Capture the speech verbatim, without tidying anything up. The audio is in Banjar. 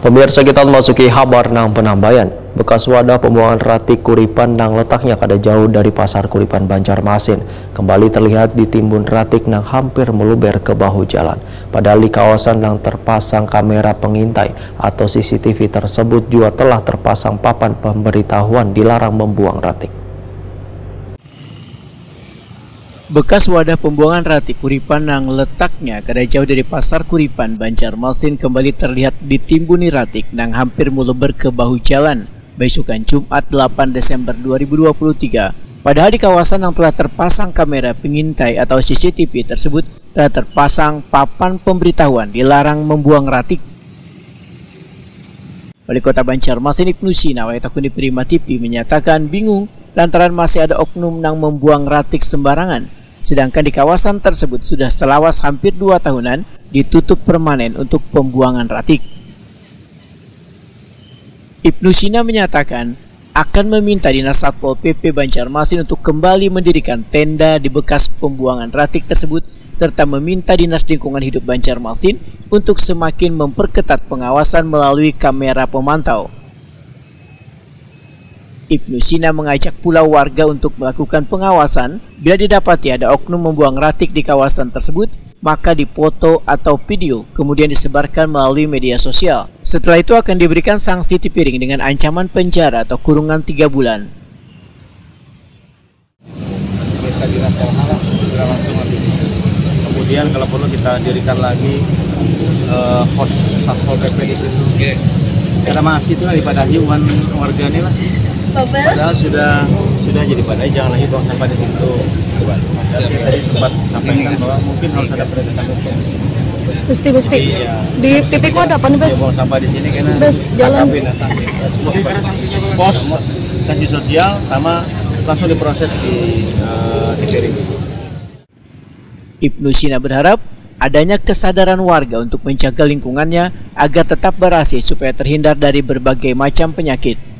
Pemirsa, kita memasuki habar nang penambayan. Bekas wadah pembuangan ratik Kuripan nang letaknya kada jauh dari Pasar Kuripan, Banjarmasin, kembali terlihat ditimbun ratik nang hampir meluber ke bahu jalan. Padahal di kawasan nang terpasang kamera pengintai atau C C T V tersebut juga telah terpasang papan pemberitahuan dilarang membuang ratik. Bekas wadah pembuangan ratik Kuripan nang letaknya kada jauh dari Pasar Kuripan, Banjarmasin, kembali terlihat ditimbuni ratik nang hampir meluber ke bahu jalan, baisukan Jumat, delapan Desember dua ribu dua puluh tiga. Padahal di kawasan yang telah terpasang kamera pengintai atau C C T V tersebut telah terpasang papan pemberitahuan dilarang membuang ratik. Wali Kota Banjarmasin, Ibnu Sina, wayah takuni Prima T V, menyatakan bingung lantaran masih ada oknum nang membuang ratik sembarangan, sedangkan di kawasan tersebut sudah selawas hampir dua tahunan ditutup permanen untuk pembuangan ratik. Ibnu Sina menyatakan akan meminta Dinas Satpol P P Banjarmasin untuk kembali mendirikan tenda di bekas pembuangan ratik tersebut serta meminta Dinas Lingkungan Hidup Banjarmasin untuk semakin memperketat pengawasan melalui kamera pemantau. Ibnu Sina mengajak pula warga untuk melakukan pengawasan bila didapati ada oknum membuang ratik di kawasan tersebut, maka dipoto atau video, kemudian disebarkan melalui media sosial. Setelah itu akan diberikan sanksi tipiring dengan ancaman penjara atau kurungan tiga bulan. Kita dinas sana lah, segera langsung nanti. Kemudian kalau perlu kita dirikan lagi eh, pos Satpol P P di situ. Oke. Karena masih itu lah dipadahi wan warga ini lah. Padahal sudah sudah jadi padahi, jangan lagi buang sampah di situ. Coba. Dan saya tadi sempat sampaikan bahwa mungkin harus ada penegakan hukum. Mesti mesti. Iya. Di titik ada apa nih, Bos? Buang sampah di sini karena Bos, jalan. Pos sanksi sosial sama langsung diproses di uh, T V R I. Ibnu Sina berharap adanya kesadaran warga untuk menjaga lingkungannya agar tetap berasih supaya terhindar dari berbagai macam penyakit.